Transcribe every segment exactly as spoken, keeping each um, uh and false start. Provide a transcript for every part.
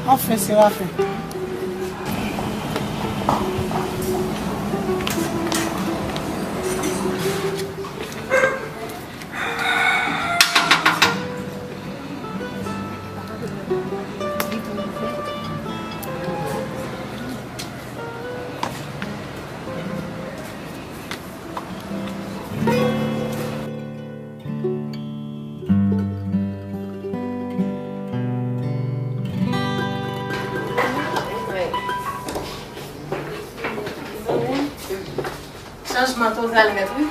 Anfen, Serafen. Chanjman total nèt, wi.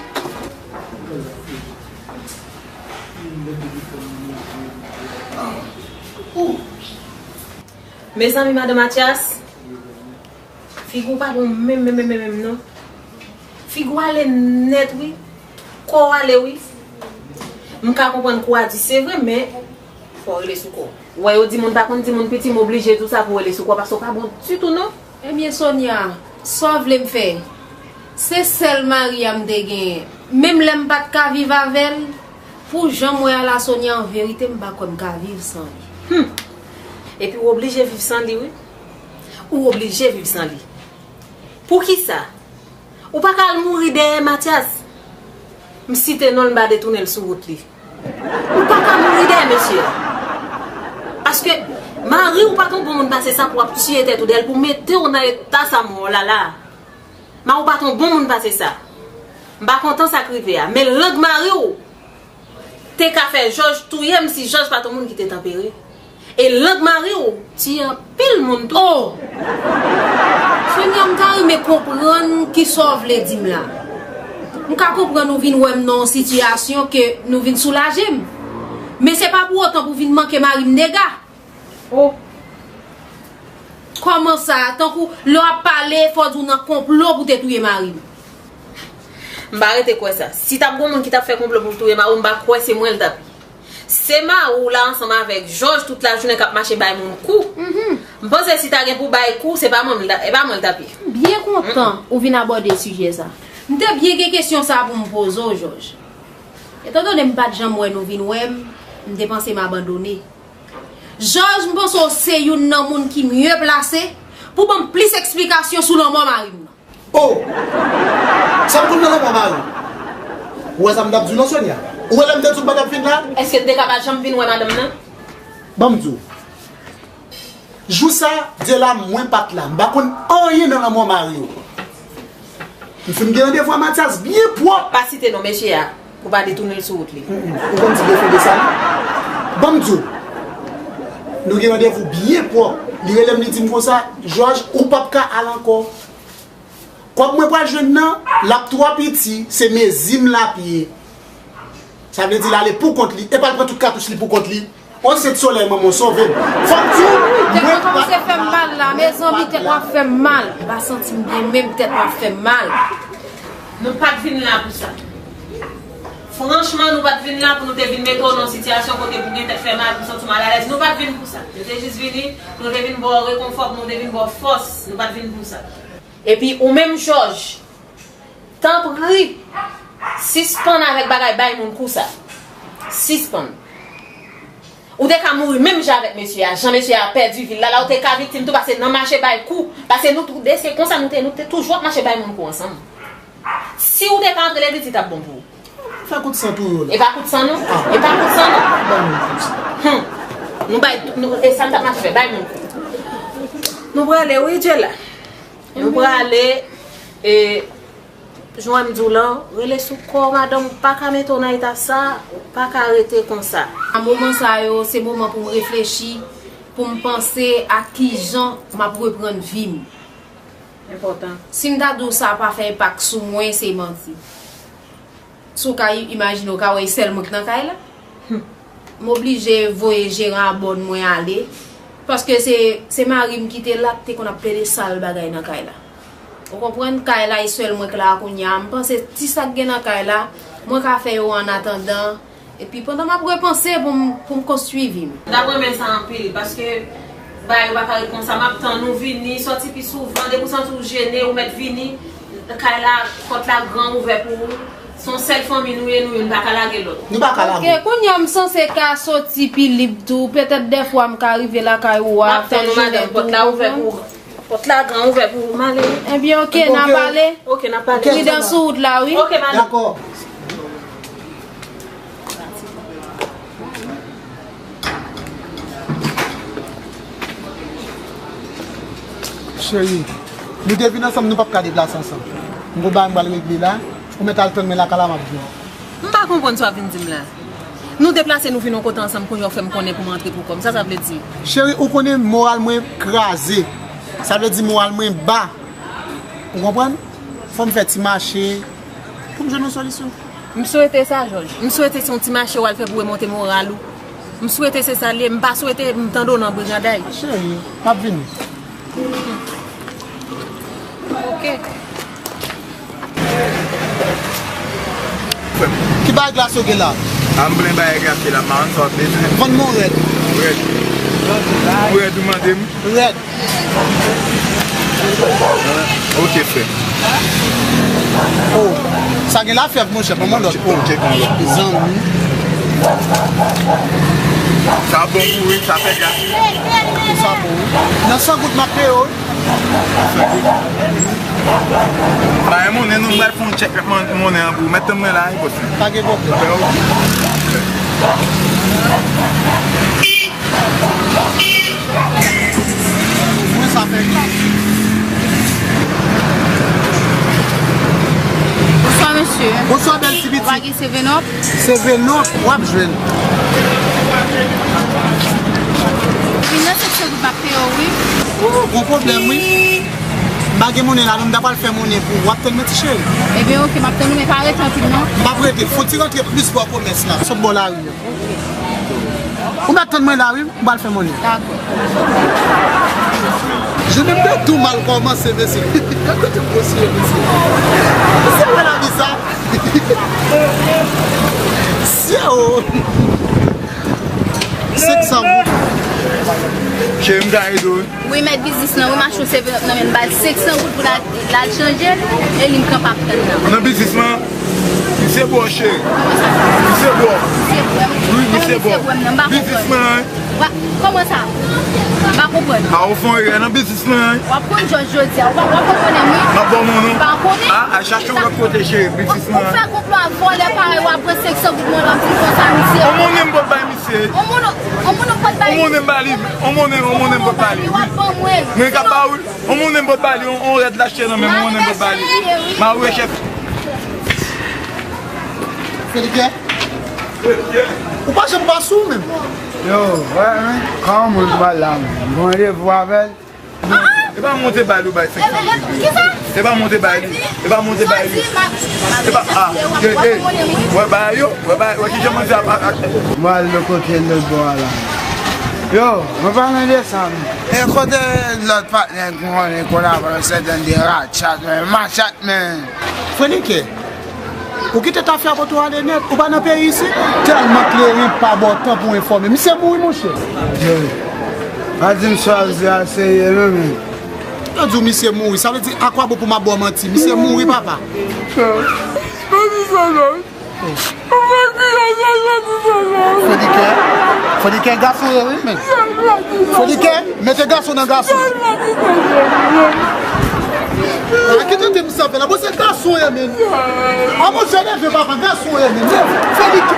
Mezanmi, madan Mathias, figi w pa bon menm, menm, menm, menm, menm, non. Figi w ale nèt, wi. Kò w ale, wi. M ka konprann kou a di se vre, men fò w rele sou kò w. Ou wè, yo di moun pa konn di moun piti, m oblije di w sa pou w rele sou kò w, paske w pa bon ditou, non. Ebyen, Sonia, sa w vle m fè? Se sèl mari a m te genyen. Menm lè m pa t ka viv avè l, pou jan m wè a la, Sonia, an verite, m pa kwè m ka viv san li. Hum! Epi w oblije viv san li, wi. Ou oblije viv san li. Poukisa? Ou pa ka al mouri dèyè Mathias. M site non l, m pa detounen l sou wout li. Ou pa ka mouri dèyè mesye a. Paske mari w pa t yon bon moun pase sa pou w ap tiye tèt ou dèyè l, pou mete w nan eta sa mò w la la. Mari w pa t yon bon moun pase sa. M pa kontan sa k rive a. Men lang mari w te ka fè Jòj touye m si Jòj pa t yon moun ki te tanpere. E lang mari w tiye anpil moun tou. Oh! Sonia, m ta renmen konprann kisa w vle di m la. M ka konprann ou vin wè m nan yon sitiyasyon ke nou vin soulaje m. Men se pa pou otan pou vin manke mari m dega. Oh! Kòman sa? Tankou lè w ap pale, fò w di w nan konplo pou te touye mari m. M pa rete kwè sa. Si t ap gon moun ki t ap fè konplo pou l touye mari w, m pa kwè se mwen l t ap ye. Se mari w la ansanm avèk Jòj tout lajounen k ap mache bay moun kou. Mhm. M panse si ta gen pou bay kou, se pa mwen, e pa mwen l t ap ye. M byen kontan ou vin abòde sijè sa. M te byen gen kesyon sa pou m poze w, Jòj. Etandone m pa t janm wè nou vin wè m, m te panse m abandone. Jòj, m panse w se youn nan moun ki mye plase pou ban m plis eksplikasyon sou lanmò mari m nan. Oh! Sa m konn nan lanmò mari w? Ou wè sa m t ap di w non, Sonia? Ou wè lè m te di w m pa t ap vin la? Èske n te ka pa janm vin wè madanm nan? Ban m di w. Jou sa, Dyela, mwen pa t la. M pa konn anyen nan lanmò mari w. M fin gen randevou a Matyas byen pwòp. Pa site non mesye a pou pa detounen l sou wout li. Mm, mm. Ou konn ti defo de sa, non? Ban m di w. Nou gen randevou byen pwòp. Li rele m, li di m konsa, Jòj, ou p ap ka al ankò. Kòb mwen pral jwenn nan, l ap twò piti, se mezi m l ap ye. Sa vle di l ale pou kont li, epa l pran tout katouch li pou kont li. O Sent Solèy, manman w sove m. Fò m di w, mwen pa... Tèt mwen kòmanse fè m mal la, mezanmi, tèt mwen ap fè m mal. M pa santi m byen menm, tèt mwen ap fè m mal. Nou pa t vin la pou sa. Franchman, nou pa t vin la pou nou te vin mete w nan yon sitiyasyon kote pou gen tèt fè mal, pou santi w malalèz. Nou pa t vin pou sa. Nou te jis vini, pou nou te vin ba w rekonfò, pou nou te vin ba w fòs. Nou pa t vin pou sa. Epi ou menm Jòj, tanpri, sispann avèk bagay bay moun kou sa. Sispann. Ou te ka mouri menm jan avèk mesye a, jan mesye a pèdi vi l la, la ou te ka viktim tou, pase nan mache bay kou, pase nou tou de se konsa nou te, nou te toujou ap mache bay moun kou ansanm. Si ou te ka antre legliz, li t ap bon pou ou. Fè kout san tou yo la. E pa kout san non. Ah. E pa kout san non. Ban nou kout san. Hmm. Nou bay, nou, e sa n t ap mache fè, bay moun kou. Nou prale wi, Djela. Nou prale, e, jan m di w lan, rele sou kò w, madanm, ou pa ka mete w nan eta sa, ou pa ka rete konsa. A moman sa yo, se moman pou m reflechi, pou m panse a kijan m ap reprann vi m. Enpòtan. Si m ta di w sa pa fè enpak sou mwen, se manti. Si w ka i-, imajine, w ka wè e sèl mwen k nan kay la. Hmm. M oblije voye jeran a bòn mwen ale. Paske se, se mari m ki te la, ki te konn ap plede sal bagay nan kay la. Ou konprann? Kay la, e sèl mwen k la a kounye a. M panse ti sa k gen nan kay la, mwen ka fè yo annatandan Epi pandan m ap repanse pou m, pou m konstwi vi m. M t ap renmen sa anpil, paske bagay yo pa ka ret konsa. M ap tann ou vini, sòti pi souvan, depi w santi w jene, ou mèt vini. Kay la, pòt la gran ouvè pou ou. Se yon sèl fanmi nou ye, nou youn pa ka lage lòt. Nou pa ka lage. Ok, kounye a m sanse ka soti pi lib tou. Petèt dèfwa m ka rive lakay ou a, fè jounen tou. M ap tann ou, madanm, pòt la ouvè pou ou. Pòt la gran ouvè pou ou, m ale. Ebyen, ok, n ap pale. Ok, n ap pale. Pridans sou wout la, wi. Ok, madanm. Dakò. Cheri, nou te vin ansanm, nou p ap ka deplase ansanm. M gon bagay m pral regle la, ou mèt al tann mwen lakay la, m ap vini. M pa konprann sa w ap vin di m la. Nou deplase, nou vin yon kote ansanm, kounye a w fè m konnen pou m antre pou kò m. Sa sa vle di? Cheri, ou konnen moral mwen kraze. Sa vle di moral mwen ba. Ou konprann? Fò m fè ti mache pou m jwenn yon solisyon. M swete sa, Jòj. M swete se yon ti mache w al fè pou remonte moral ou. M swete se sa l ye. M pa swete m tande w nan briganday. Cheri, m ap vini. Ok. Ki bagay glas ou gen la? A, m plen bagay glas la, m pa konn sa w ap bezwen. Vann mwen rèd. Rèd. Ou rèd, ou mande m? Rèd. Ok, frè. Oh, sa gen lafyèv, monchè, pran yon lòt. Ok, pran lòt. Zanmi. Sa bon pou wi, sa fè gras. Sa bon wi. Nan san goud m ap peye w wi. San goud. Pa gen monnen non, m pral fè yon tchèk ak monnen an pou ou. Mèt tann mwen la wi, bòs. Pa gen pwoblèm. Fè ok. Mwen sa fè gras. Bonswa, mesye. Bonswa, bèl ti pitit. Ou pa gen seven up? Seven up, w ap jwenn. Vin nan seksyon goud m ap peye w, wi. Oh, gon pwoblèm, wi. M pa gen monnen la, non, m ta pral fè monnen pou ou. W ap tann mwen, ti cheri? Ebyen, ok, m ap tann ou, men pa rete anpil, non. M ap rete. Fò ti rantre plis bò komès la. Sot bò lari a. Ou mèt tann mwen la wi, m pral fè monnen. Dakò. Jounen m te tou mal kòmanse, mesye. Gad kote m posye, mesye. Mesye, wè lavi sa. Sye o. Senk san goud. Cheri, m ka ede w wi. Wi, mèt biznis lan, wi, m achte yon seven up nan men l, m ba l senk san goud pou l al, l al chanje l, e li m kanpe ap tann nan. Nan biznis lan, misye bò, cheri. Misye bò. Wi, misye bò. Biznis lan, wi. Kòman sa? M pa konprann. A, ou fè yon erè nan biznis lan, wi. W ap konn jòj jodi a, w ap, w ap konprann, wi. M ap ba w monnen. M pa konnen. A, al chache yon lòt kote, cheri, biznis lan. Ou fè konplo ak vòlè parèy, w ap pran senk san goud mwen, w ap di konsa, misye. Yon monnen m pot bay misye. Yon monnen, yon monnen m pot bay misye. Yon monnen m ba li, yon monnen, yon monnen m pot ba li, wi. W ap ban mwen. Mwen ka ba ou, yon monnen m pot ba li, yon, yon rèd l achte nan men m, yon monnen m pot ba li. M a wè chèf. Felikè? Ou pa janm pa sou menm. Yo, wè, men, kòman moun pral la, men? Gon randevou avè l? E pa monte ba li ou bay senk san mil. Kisa? E pa monte ba li. E pa monte ba li. E pa, a, e, e, wè ba yo, wè ba, wè kijan manzè ap, ap, ap. Mwen al lòt kote, lòt bò a la. Yo, mwen pa nan desann. E kote lòt patnè k konnen kolabò sèten de ratchat, men machat, men. Frè Nikè, ou kite tafya kote w ale nèt, ou pa nan peyi isit? Tèlman kleren pa ba w tan pou w enfòme. Misye mouri, monchè. Yo, pa di m sa w di a serye non, men. Yo di w misye mouri, sa vle di akwabon pou m ap ba w manti? Misye mouri, papa. Yo, pa di sa non. Ou fè kriye, sa, sa, sa, sa. Felikè, Felikè gason ye wi, men. Felikè, mete gason nan gason. A, ki tande m sa fè la? Bon, se gason ye, men. A, monchè, leve, papa, gason ye, men. Leve, Felikè.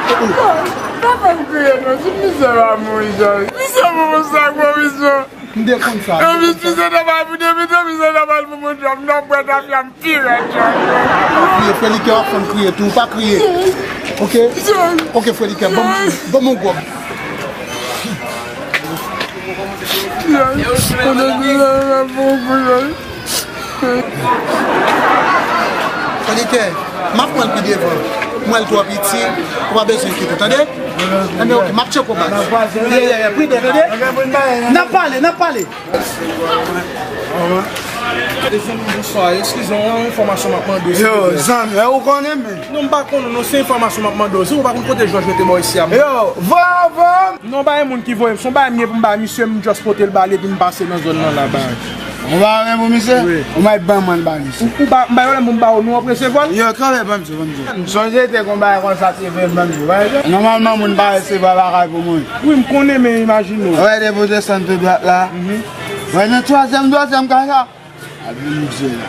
Pa fè m kriye non, si misye pa mouri, Jòj. Misye mouri sa, gwo misye. M te konn sa. Epi si se ta pa pou depi, depi se ta pa pou mwen, m nan bwè tafya, m pi rèd, Jòj. Pa kriye, Felikè, w ap fè m kriye tou, pa kriye. Ok? Ok, Felikè, ban m, ban m yon gòb. Jòj, konnen ki sa m ap fè pou Jòj. Felikè, m ap pran l pi devan. M wè l twò piti, ou pa bezwen enkyete, tande? Enben, ok, m ap tcheke w, baz. Ye, ye, ye, pridan, tande? N ap pale, n ap pale. Ahn. Zanmi, bonswa. Eskize m, yon enfòmasyon m ap mande w, silvouplè. Yo, zanmi, e ou konnen, men. Non, m pa konnen, non, se enfòmasyon m ap mande w. Si ou pa konn kote Jòj rete bò isi a, men. Yo, voye, voye. Non, pa gen moun ki voye m. Se yon bagay m gen pou m bay misye, m just pote l ba li, epi m pase nan zòn nan la, bay. Ou pa gen pou misye? Wi. Ou mèt ban mwen l ba misye. Ou, ou ba, m bay pwoblèm pou m ba w non an pou resevwa l? Yo, kanpe, ban m di w, ban m di w. M sonje te gon bagay konsa te vin ban m di w, pa vre? Nòmalman, moun pa resevwa bagay pou moun. Wi, m konnen, men imajine w. Wè, depi w desann tou dwat la. Mhm. Wè, nan twazyèm, twazyèm kay la. Ap vin mizè la.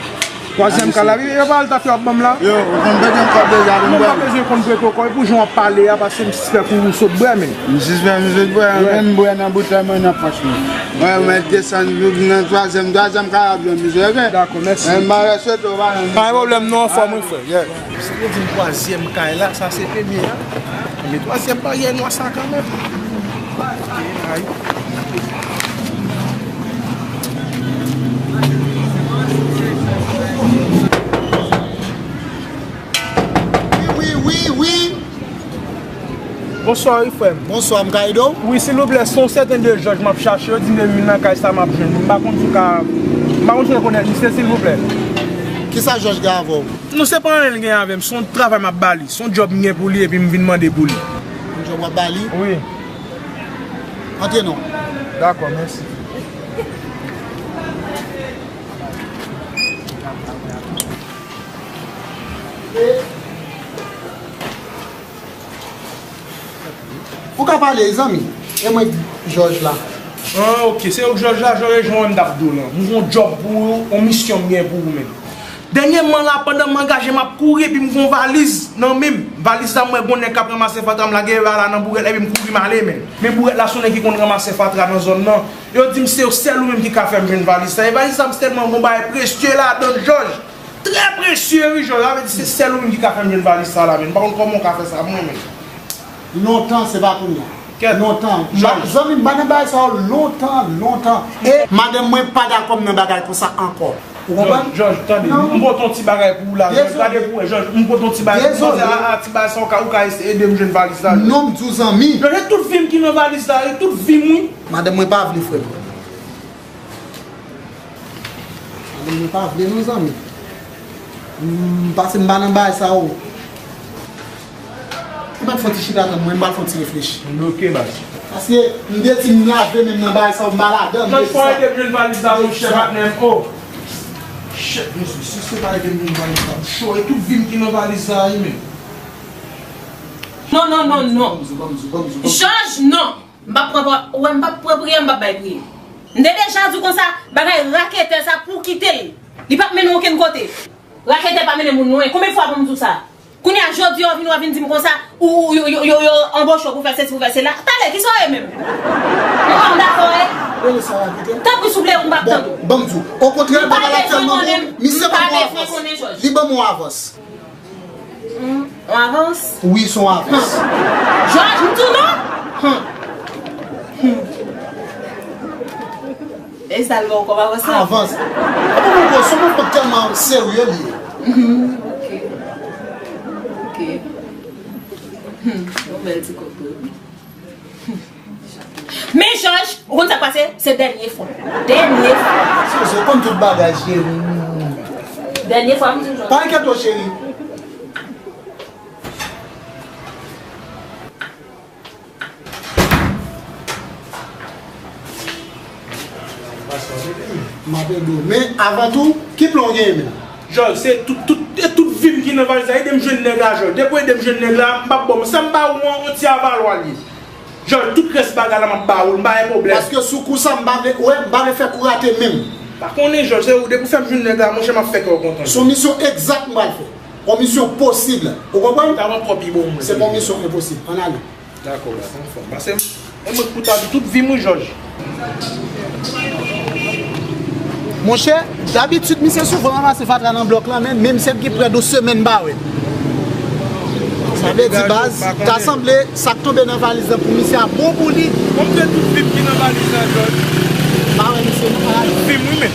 Twazyèm kay la, wi, e pa altafè w ap ban m la? Yo, ou konn pete yon kòb deja, vin bwè. Non, m pa bezwen konn pete w kòb, e pou jan w ap pale a, paske m sispèk ou sot bwè, men. M sispèk m sot bwè, men m bwè nan boutèy mwen, nan pòch mwen. Wè, mwen desann nan twazyèm, twazyèm kay ap jwenn mizè, oke? Dakò, mèsi. Men m pa reswete w pa nan. Pa gen pwoblèm, non, anfòm, wi, frè. Yeah. Si yo di m twazyèm kay la, sa se premye a. Men twazyèm baryè nwa sa kanmenm. Ay. Wi, wi, wi, wi. Bonswa, wi, frè m. Bonswa, m ka ede w? Wi, silvouplè, se yon sèten de Jòj m ap chache. Yo di m depi m vin nan kay sa m ap jwenn li. M pa konn si w ka, m pa konn si w rekonèt misye, silvouplè. Kisa Jòj gen avè w? Non, se pa anyen l gen avè m. Se yon travay m ap ba li. Se yon djòb m gen pou li epi m vin mande pou li. Yon djòb w ap ba li? Wi. Antre non. Dakò, mèsi. Ou ka pale, zanmi. E mwen, Jòj la. Ah, oke. Se ou k Jòj la, Jòj, e jan w wè m t ap di w lan. M gon djòb pou ou, yon misyon m gen pou ou menm. Dènyèman la, pandan m angaje, m ap kouri, epi m gon valiz nan men m. Valiz la, m wè gon nèg k ap ranmase fatra, m lage valiz la nan bourèt la, epi m kouri m ale, men. Men bourèt la, se yon nèg ki konn ranmase fatra nan zòn nan. Yo di m se sèl ou menm ki ka fè m jwenn valiz sa. E valiz sa, m tèlman gon bagay presye ladan l, Jòj. Trè presye, wi, Jòj. Sa vle di se sèl ou menm ki ka fè m jwenn valiz sa la, men. M pa konn kòman w ka fè sa, mwen, men. Lontan, se pa kounye a. Kèt. Lontan. Jòj. Zanmi m, m pa nan bagay sa yo lontan, lontan. E madanm mwen pa dakò m nan bagay konsa ankò. Ou konprann? Jòj, Jòj, tande. Non. M pote yon ti bagay pou ou la, Jòj. Dezole. Gade pou wè, Jòj. M pote yon ti bagay. Dezole. Mwen panse a, a ti bagay sa, ou ka, ou ka ede m jwenn valiz la, Jòj. Non, m di w, zanmi. Jòj, e tout vi m ki nan valiz la, e tout vi m, wi. Madanm mwen pa vle, frè m. Madanm mwen pa vle, non, zanmi. M, pase m pa nan bagay sa yo. Ou mèt fè yon ti chita tann mwen, m pral fè yon ti reflechi. Oke, baz. Paske m te di m lave men m nan bagay sa yo, m pa ladan l. Jòj, fò ede m jwenn valiz la, monchè, patnè m. Oh. Shit, mesye, si se pa ede m jwenn valiz la, m cho, e tout vi m ki nan valiz la, wi, men. Non, non, non, non. Jòj, non. M p ap pran, ou wè, m p ap pran priyè, m p ap bay priyè. M te deja di w konsa, bagay raketè sa pou w kite l. Li p ap mennen w okenn kote. Raketè pa mennen moun lwen. Konbyen fwa pou m di w sa? Kounye a, jodi a, w vin, w vin di m konsa, ou, ou, yo, yo, yo, yo anboche w pou fè sesi, pou fè sela. Talè, kisa w ye menm? Ou pa dakò, e? Tanpri, souple, ou m p ap tande w. Bon, ban m di w. Okontrè, bagay la tèlman bon, misye ban m yon avans. Li ban m yon avans. Hmm, yon avans? Wi, se yon avans. Jòj, m di w non? Hmm. Hmm. E sa l ba w kòm avans la? Avans. Epi mwen, bon, se yon moun tèlman serye li ye. Hmm, ok. Ok. Hmm, yon bèl ti kòb vre, wi. Men Jòj, ou konn sa k pase? Se dènye fwa. Dènye fwa. Se, se konn tout bagay, cheri. Dènye fwa, m di w, Jòj. Pa enkyete w, cheri. M ap ede w. Men, avan tou, ki plan w genyen menm? Jòj, se tout, tout, e tout vi m ki nan valiz la. Ede m jwenn nèg la, Jòj. Depi w ede m jwenn nèg la, m p ap ba w. Sa m ba ou an, yon ti avalwa li ye. Jòj, tout rès bagay la m ap ba ou l, m pa gen pwoblèm. Paske sou kou sa, m pa vle, wè, m pa vle fè kou rate menm. Pa konnen, Jòj, se ou, depi w fè m jwenn nèg la, monchè, m ap fè kè w kontan. Se yon misyon egzak m pral fè. Yon misyon posib. Ou konprann? Ta pran twòp pi bon, mwen. Se pa yon misyon enposib. Ann ale. Dakò, baz, anfòm. Pase m, e mwen k pou ta di tout vi m, wi, Jòj. Monchè, dabitid, misye souvan ranmase fatra nan blòk la, men, men misye gen prè de semèn m pa wè. Sa vle di, baz, ta sanble sa k tonbe nan valiz la pou misye a bon pou li. Montre tout vi m ki nan valiz la, Jòj. M pa wè misye, non. Tout vi m, wi, men.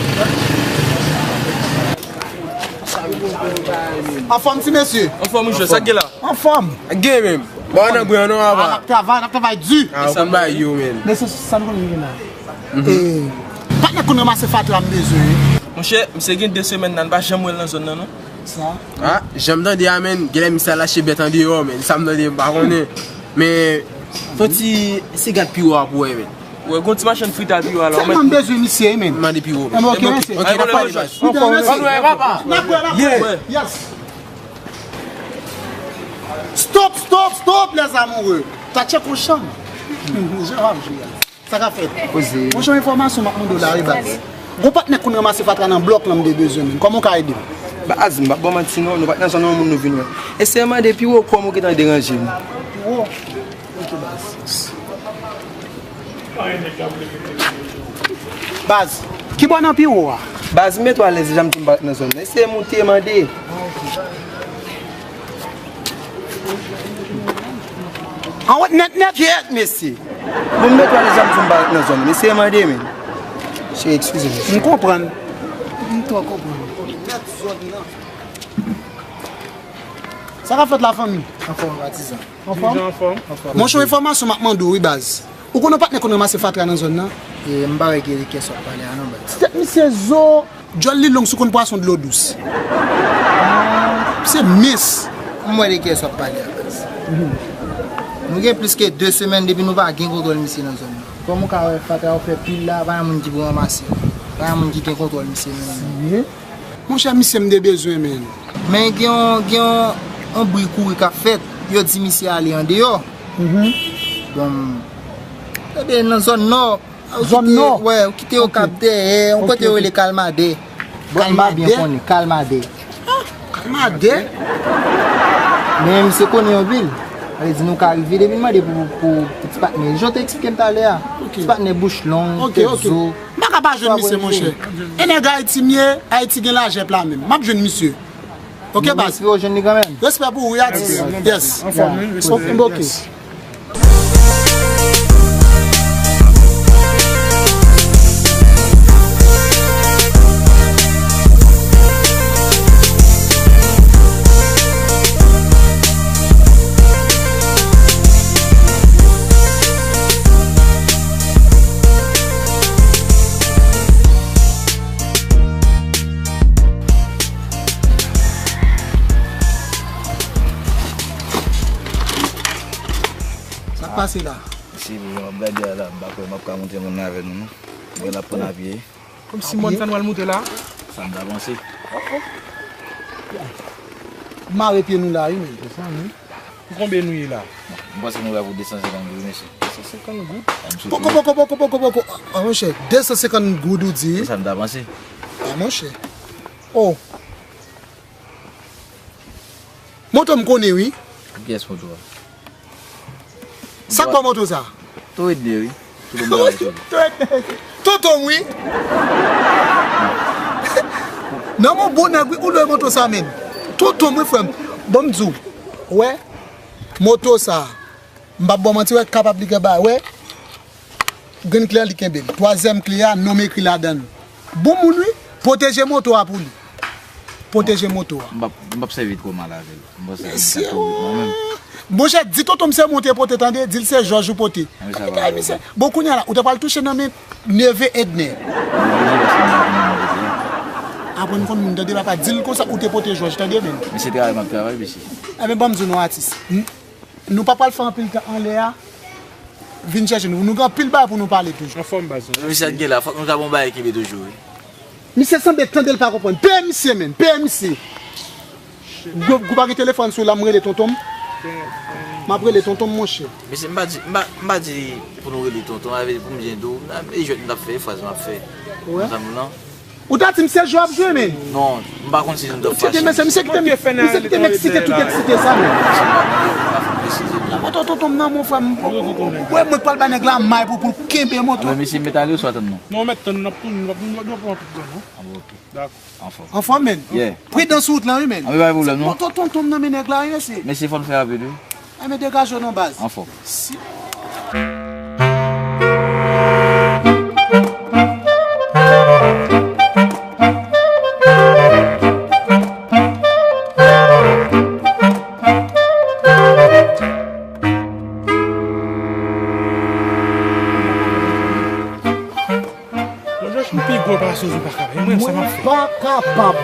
Anfòm, ti mesye? Anfòm, wi, Jòj, sa k gen la? Anfòm. Gen menm. Bon, nan gwen an non, ava. Ah, n ap travay, n ap travay di. Ah, ou konn bagay yo, men. Men se sa nou konn gen la. Mhm. Eh, Patnè konn ranmase fatra m bezwen wi. Monchè, misye gen de semèn la, n pa janm wè l nan zòn nan, non. Sa? Ah, jan m tande a, menn, genlè misye al achte bèt andeyò, menn. Sa m tande, m pa konnen. Men, fò ti, se gad pi wo a pou wè, menn. Wè, gon ti machann fritay pi wo a la. Tèlman m bezwen misye, menn. Mande pi wo. Enben, ok, mèsi. Ok, n ap pale, baz. N ap wè, papa. N ap wè, n ap wè. Yes. Stop, stop, stop, les amoureux. Tatche kòchon. Jan w ap jwe a. Sa k ap fèt? Poze. Monchè, yon enfòmasyon m ap mande w la, wi, baz. Gon patnè k konn ranmase fatra nan blòk lan, m te bezwen, menn. Kòman w ka ede m? Baz, m p ap ba w manti, non. Nou pa t nan zòn nan, moun nou vin wè. Eseye mande pi wo, kòm ou gentan deranje m. Pi wo? Ok, baz. Baz, ki bò nan pi wo a? Baz, m mete w alèz deja, m di m pa ret nan zòn nan. Eseye moute, mande. Anwèt nèt nèt, yèt, mesye. Bon, m mete w alèz deja, m di m pa ret nan zòn nan. Eseye mande, menn. Cheri, eskize m. M konprann. M twò konprann. Sa k ap fèt la, fanmi? Anfòm, patizan. Anfòm? Anfòm. Monchè, yon enfòmasyon m ap mande w, wi, baz. Ou konn yon patnè konn ranmase fatra nan zòn nan? E, m pa wè ki de kès w ap pale a non, baz. Ti tèt misye zo, djòl li long, si w konn pwason dlo dous. Misye mens. M wè de kès w ap pale a, baz. Nou gen plis ke de semèn depi nou pa gen kontwòl misye nan zòn nan. Kòman w ka wè fatra yo fè pil la, pa gen moun ki pou ranmase yo. Pa gen moun ki gen kontwòl misye menm non. Monchè, misye m te bezwen, menn. Men gen yon, gen yon, yon bri kouri k ap fèt. Yo di misye ale andeyò. Bon, tande nan zòn nò. Zòn nò? Wè, ou kite Okap dèyè, yon kote yo rele Kalmadè. Kalmadè? Kalmadè. Kalmadè? Men misye konnen anpil. Sa vle di nou ka rive depi n mande pou, pou, pou ti patnè. Jan w te eksplike m talè a. Ti patnè bouch long, tèt zo. M pa ka pa jwenn misye, monchè. E nèg Ayiti m ye, Ayiti gen lajè pla menm. M ap jwenn misye. Ok, baz. Respè pou ou, wi, atis. Yes. Anfòm, wi, respè. Ok. Sa k pase la? Si, jan m ap gade a la, m pa kwè m ap ka montre moun nan avè nou, non. Mwen l ap pran apye. Kòmsi mòn sa nou al moute la? Sa m ta panse. Mare pye nou la, wi, men. Se sa, wi. Pou konbyen nou ye la? M panse nou la pou de san senkant goud, mesye. De san senkant goud? Poko, poko, poko, poko, poko. Ah, monchè, de san senkant goud ou di? Se sa m ta panse. Ah, monchè. Oh. Moto m konnen, wi. Kiyès moto a? Sa k ba w moto sa? Tonton wi. Tonton tonton m, wi. Non, mon bon nèg, wi, ou lwe moto sa, menn. Tonton m, wi, frè m. Bon, m di w, wè, moto sa, m p ap ba w manti, wè, kapab li gen bagay, wè. Grenn kle a, li kenbe l. Twazyèm kle a, non m ekri ladan l. Bon moun, wi. Pwoteje moto a pou li. Pwoteje moto a. M p ap, m p ap sèvi twò mal avè l. M panse li ka tonbe mwen menm. Monchè, di tonton m se mwen te pote, tande, di l se Jòj ou pote. Bon, kounye a la, ou ta pral touche nan men neve Edner. Aprann konn moun, tande, papa, di l konsa, ou te pote Jòj, tande, menn. Men se travay m ap travay, mesye. Enben, ban m di w non, atis. Nou pa pral fè anpil tan anlè a. Vin chèche nou. Nou gen anpil bagay pou nou pale toujou. Anfòm, baz. Misye ap gen la, fòk nou ta bon bagay kenbe toujou, wi. Misye sanble tande l pa konprann. Peye misye, menn. Peye misye. Gwo, gwo pa gen telefòn sou la, m rele tonton m. M ap rele tonton m, monchè. Mesye, m pa di, m pa, m pa di pou nou rele tonton, avè pou m byen di w, e jwèt m t ap fè, e fraz m ap fè. Ou ta di m se jwe w ap jwe, menn. Non, m pa konn si nou t ap fache. Mesye, misye kite m, misye kite m eksite, tout eksite sa, menn. Moto tonton m nan, mon frè m. Wè, mwen pral bay nèg la may pou, pou l kenbe moto. Mesye, mèt ale oswa tann nou? Non, mèt tann nou, n ap tann nou, n ap, n ap pran tout tan, non? Ah, bon, ok. Dakò. Anfòm. Anfòm, menn. Yeah. Pridans sou wout lan, wi, menn. An, pa gen pwoblèm, non. Moto tonton m nan, men nèg la, wi, mesye. Mesye, fò n fè rapid, wi. Enben, degaje w non, baz. Anfòm. Si. Mwen jwe chou Pòl pa sou, pa kapab. E mwen, sa m ap fè? Mwen pa kapab.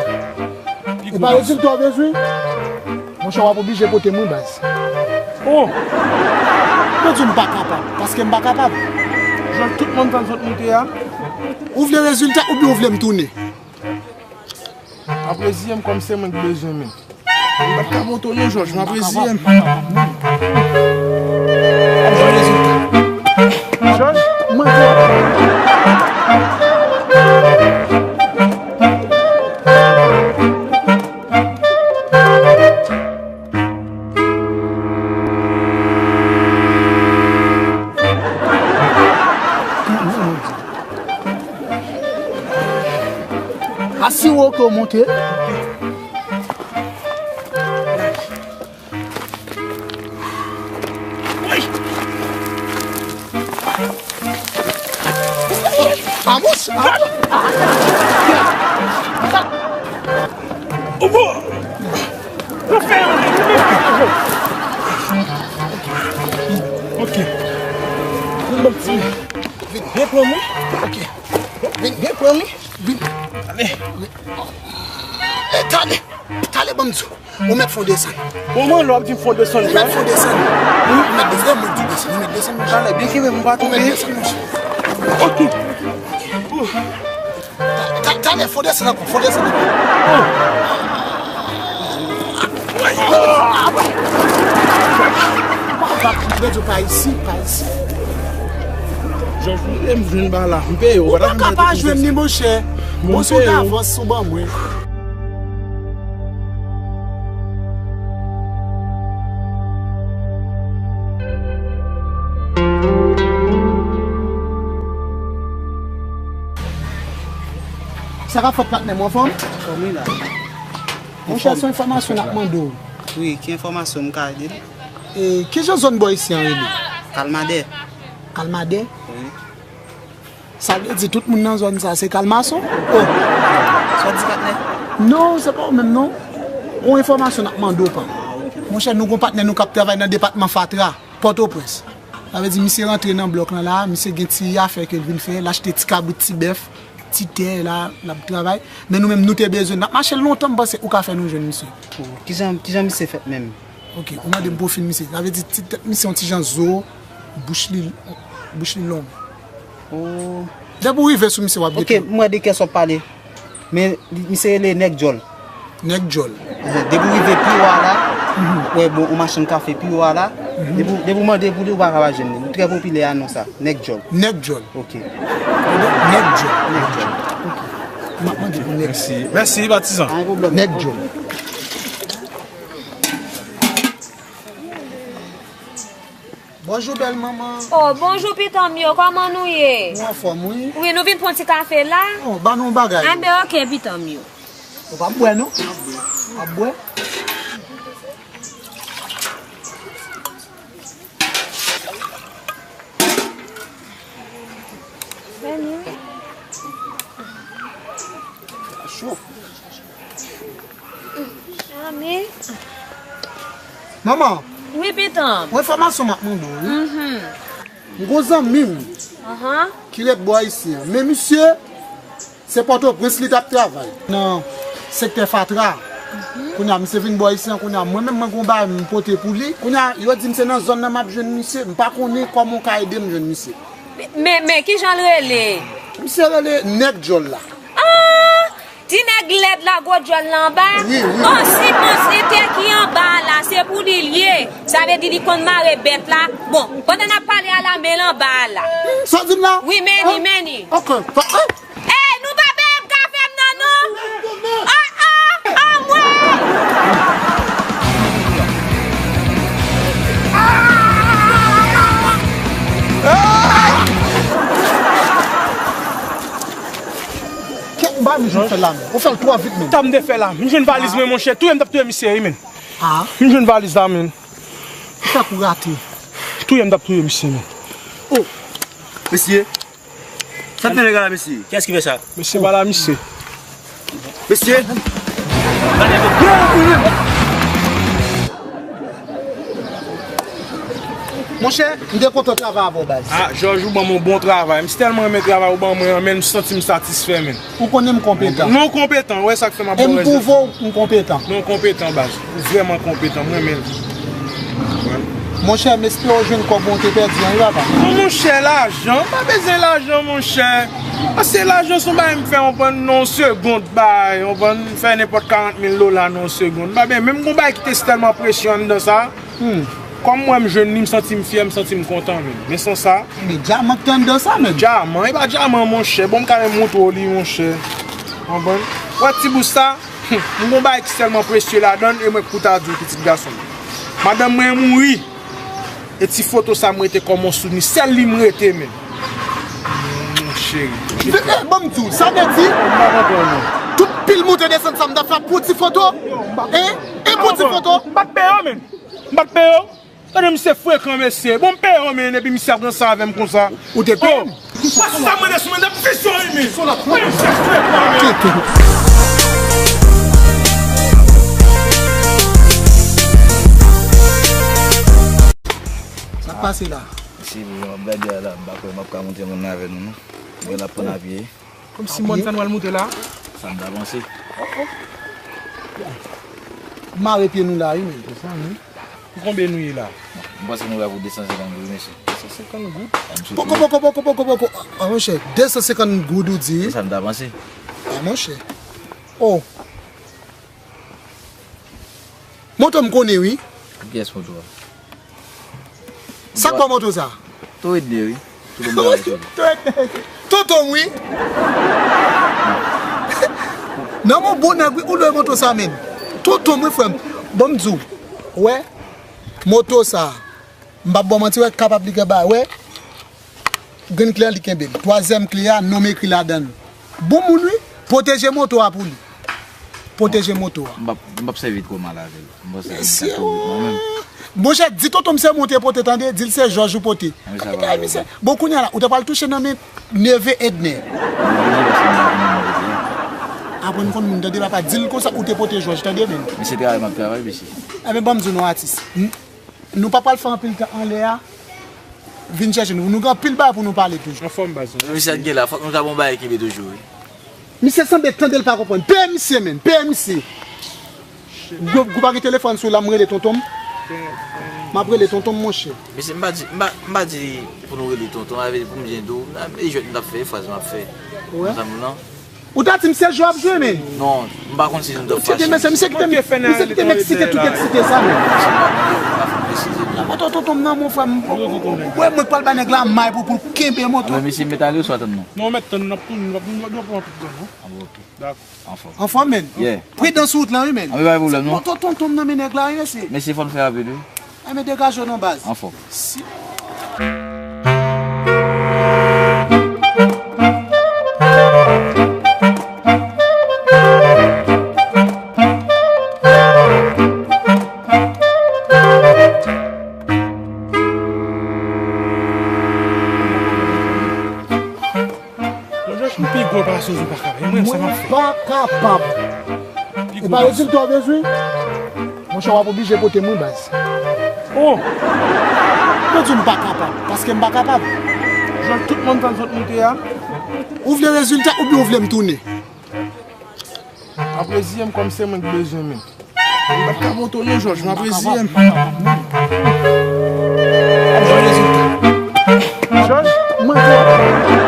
E pa rezilta w bezwen? Monchè, w ap oblije pote m, wi, baz. Oh! Mwen di w m pa kapab, paske m pa kapab. Jòj, tout moun tann sot moute a. Ou vle rezilta oubyen ou vle m tounen? Apreziye m kòm se mwen ki bezwen men. M pa t ka moto non, Jòj, m apreziye m. Jòj, mwen di w. Asi wo ke w monte. Amos! Amos! Ok. Vin, vin pran mwen. Ok. Vin, vin pran mwen. Vin. Ale. E, tande. Tande, ban m di w. Ou mèt fon desann. Bon, mwen, lè w ap di m fon desann, ou mèt fon desann. Ou mèt desann, mwen di desann, ou mèt desann, monchè. Talè, byen kenbe m, m pa tonbe. Ou mèt desann, monchè. Ok. Ta-, ta-, talè, fon desann ankò, fon desann ankò. Mwen di w pa isi, pa isi. Jòj, m jwenn ba la, m peye w. Ou pa ka pa jwenn li, monchè. Bon, si w ta avans, ou ban mwen. Sa k ap fèt, patnè m, anfòm? Anfòm wi la. Monchè, se yon enfòmasyon n ap mande w. Wi, ki enfòmasyon m ka ede l? E, kijan zòn bò isi an rele? Kalmadè. Kalmadè? Wi. Sa vle di tout moun nan zòn sa se kalmason? Oh. Sa w di, patnè? Non, se pa ou menm non. Yon enfòmasyon n ap mande w, pa. Monchè, nou gon patnè nou k ap travay nan depatman fatra, Pòtoprens. Sa vle di misye rantre nan blòk lan la, misye gen ti afè ke l vin fè, l achte ti kabrit, ti bèf, ti tè la, l ap travay. Men nou menm nou te bezwen, n ap mache lontan, m panse ou ka fè nou jwenn misye. Oh, kijan, kijan misye fèt menm? Ok, ou mande m pwofil misye. Sa vle di ti tèt misye yon ti jan zo, bouch li, bouch li long. Oh. Depi w rive sou misye, w ap gete. Ok, m wè de kiyès w ap pale. Men li, misye rele Nèg Djòl. Nèg Djòl. Ehe, depi w rive pi wo a la, ou wè bon, yon machann kafe pi wo a la. Depi, depi w mande pou li, ou pa ka pa jwenn li. Li trè popilè a non sa, Nèg Djòl. Nèg Djòl. Ok. Nèg Djòl. Nèg Djòl. Ok. M ap mande pou Nèg. Mèsi. Mèsi, patizan. Pa gen pwoblèm. Nèg Djòl. Bonjou, bèl manman. Oh, bonjou, pitanm yo. Kòman nou ye? Nou anfòm, wi. Wi, nou vin pran ti kafe la. Oh, ban nou yon bagay. Anben, ok, pitanm yo. Ou p ap bwè, non? W ap bwè? Vini, wi. Cho. Ami. Manman. Wi, pitanm. Yon enfòmasyon m ap mande w, wi. Mhm. M gon zanmi m ki ret bò isi an. Men misye, se Pòtoprens li t ap travay. Nan sektè fatra. Kounye a, misye vin bò isi an, kounye a, mwen menm, mwen gon bagay m pote pou li. Kounye a, yo di m se nan zòn nan m ap jwenn misye. M pa konnen kòman w ka ede m jwenn misye. Men, men, kijan l rele? Misye rele Nèg Djòl la. Ah! Ti nèg lèd la, gwo djòl la anba. Wi, wi. Oh, si bon, se tè ki anba a la, se pou li l ye. Sa vle di li konn mare bèt la. Bon, pandan n ap pale a la, men l anba a la. Sa w di m la? Wi, men li, men li. Ok. Ey, nou pa peye m kafe m nan, non. Ah, ah, anmwey. Kèt, m pa menm jwenn fè l la, men. Ou fè l twò vit, men. Sa m te fè la? M jwenn valiz mwen, monchè. Touye m t ap touye misye, wi, men. Ah. M jwenn valiz la, men. Ou fè kou rate. Touye m t ap touye misye, men. Oh. Mesye. Sa k fè nèg la, mesye? Kiyès ki fè sa? Mesye, pa la, misye. Mesye. Monchè, m te kontan travay avè w, baz. Ah, Jòj, ou ban m yon bon travay. M tèlman renmen travay ou ban mwen an, men m santi m satisfè, men. Ou konnen m konpetan. Non, konpetan, wè sa k fè m ap E m pwouve w m konpetan. Non, konpetan, baz. Ou vrèman konpetan, m renmen l. Monchè, m espere w jwenn kòb ou te pèdi an, wi, papa. Non, monchè, lajan, m pa bezwen lajan, monchè. Paske lajan se yon bagay m fè, yon bann nan yon segond, bay, yon bann fè nenpòt karant mil dola nan yon segond. M pa bezwen, menm gon bagay ki te tèlman presye anndan sa. Hmm. Kòm m wè m jwenn li, m santi m fyè, m santi m kontan, men. Men san sa. Men dyaman k te anndan sa, men. Dyaman, e pa dyaman, monchè. Bon, m ka menm montre w li, monchè. Konprann? Wè ti bous sa? Hmm. M gon bagay ki tèlman presye ladan l, e mwen k pou ta di w, pitit gason m. Madanm mwen mouri. E ti foto sa m rete kòm yon souvni. Sèl li m rete, men. Mon cheri. Eh, ban m di w, sa vle di, tout pil moute desann sa m t ap fè pou ti foto? Hein? E pou ti foto? M pa t peye w, men. M pa t peye w. Gade misye frekan, mesye. Bon, m peye w, men, epi misye ap ranse avè m konsa. Ou te peye m? Wè sa m mande sou mwen, n ap fè sou li, men. Wè misye frekan, men. Sa k pase la? Si, jan m ap gade a la, m pa kwè m ap ka montre moun nan avè nou, non. Mwen l ap pran apye. Kòmsi mòn sa nou al moute la? Sa m ta panse. Mare pye nou la, wi, men. Se sa, wi. Pou konbyen nou ye la? M panse nou la pou de san senkant goud, mesye. De san senkant goud? Poko, poko, poko, poko, poko. Ah, monchè, de san senkant goud ou di? Se sa m ta panse. Ah, monchè. Oh. Moto m konnen, wi. Kiyès moto a? Sa k ba w moto sa? Tonton Edner, wi. Tonton m ta rele tonton. Tonton m, wi. Nan men bon nèg, wi, ou lwe moto sa, men. Tonton m, wi, frè m. Bon, m di w, wè, moto sa, m p ap ba w manti, wè, kapab li gen bagay, wè. Grenn kle a li kenbe l. Twazyèm kle a, non m ekri ladan l. Bon moun, wi. Pwoteje moto a pou li. Pwoteje moto a. M p ap, m p ap sèvi twò mal avè l. M panse ke m ka tou mwen menm. Monchè, di tonton m se mwen te pote, tande, di l se Jòj ou pote. Bon, kounye a la, ou te pral touche nan men neve Edner. Aprann konn moun, tande, papa, di l konsa ou te pote Jòj, tande, men. Men se travay m ap travay, mesye. Enben, ban m di w non, atis. Nou pa pral fè anpil tan anlè a. Vin chèche nou. Nou gen anpil bagay pou nou pale toujou. Anfòm, baz. Misye gen la, fòk nou ta bon bagay kenbe toujou, wi. Misye sanble tande l pa konprann. Peye misye, men. Peye misye. Gwo, gwo pa gen telefòn sou la, m rele tonton m. M ap rele tonton m, monchè. Mesye, m pa di, m pa, m pa di pou nou rele tonton, avè pou m byen di w, e jwèt m t ap fè, e fraz m ap fè. Ou konprann sa m di w lan? Ou ta di m se jwe w ap jwe, men. Non, m pa konn si nou t ap fache. Mesye, misye kite m, misye kite m eksite, tout eksite sa, men. Atò, tonton m nan, mon frè m. Wè, mwen k pral bay nèg la may pou, pou l kenbe moto. Men mesye, m mèt ale oswa tann nou? Non, mèt tann, n ap tounen, n ap, n ap, n ap pran tout tan, non. Ah, bon, ok. Dakò. Anfòm. Anfòm, men. Yeah. Pridans sou wout lan, wi, men. Ah, men pa gen pwoblèm, non. Tonton, tonton m nan, men nèg la, wi, mesye. Mesye, fò n fè rapid, wi. Enben, degaje w non, baz. Anfòm. Si. Mwen jwenn pi gwo pase w pa kapab. E mwen, sa m ap fè? Mwen pa kapab. Pi gwo pase w. E pa rezilta w bezwen? Monchè, w ap oblije pote m wi, baz. Oh! Mwen di w m pa kapab, paske m pa kapab. Jwenn tout mòn sa n sot moute a. Ou vle rezilta oubyen ou vle m tounen? Apreziye m kòm se mwen k bezwen men. M pa t ka moto non, Jòj, m apreziye m. Jòj, mwen di w.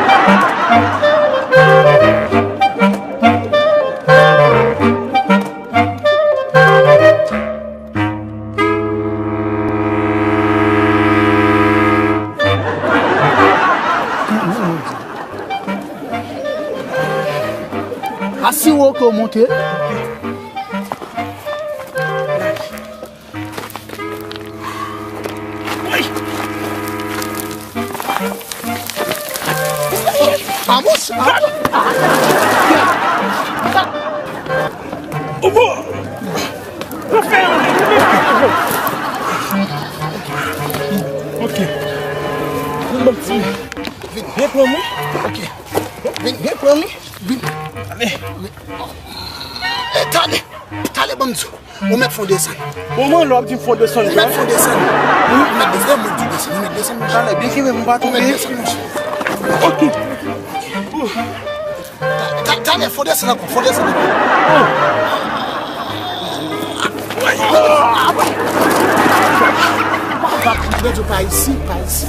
Asire w ke w monte. Amos! Amos! Ok. Vin pran mwen. Ok. Vin, vin pran mwen. Vin. Ale. E, tande. Tande, ban m di w. Ou mèt fè w desann. Ou mwen lè w ap di m fè w desann. Ou mèt fè w desann. Ou mèt desann, mwen di w desann. Ou mèt desann, monchè. Talè, byen kenbe, m pa tonbe. Ou mèt desann, monchè. Ok. Ta-, ta-, talè, fò desann ankò, fò desann ankò. Mwen di w pa isi, pa isi.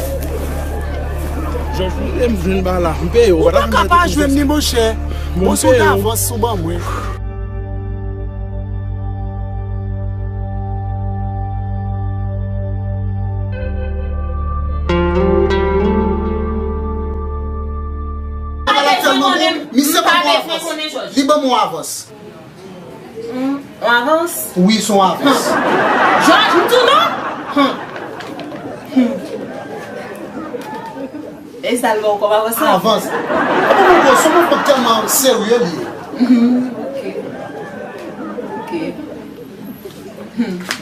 Jòj, m jwenn ba la, m peye w. Ou pa ka pa jwenn li, monchè. Bon, si w ta avans, ou ban mwen. Misye pa bon avans. Li ban m yon avans. Yon avans? Wi, se yon avans. Jòj, m di w non? E sa l ba w kòm avans la? Avans. Apa mwen gwo, se yon fanm tèlman serye li ye. Ok. Ok.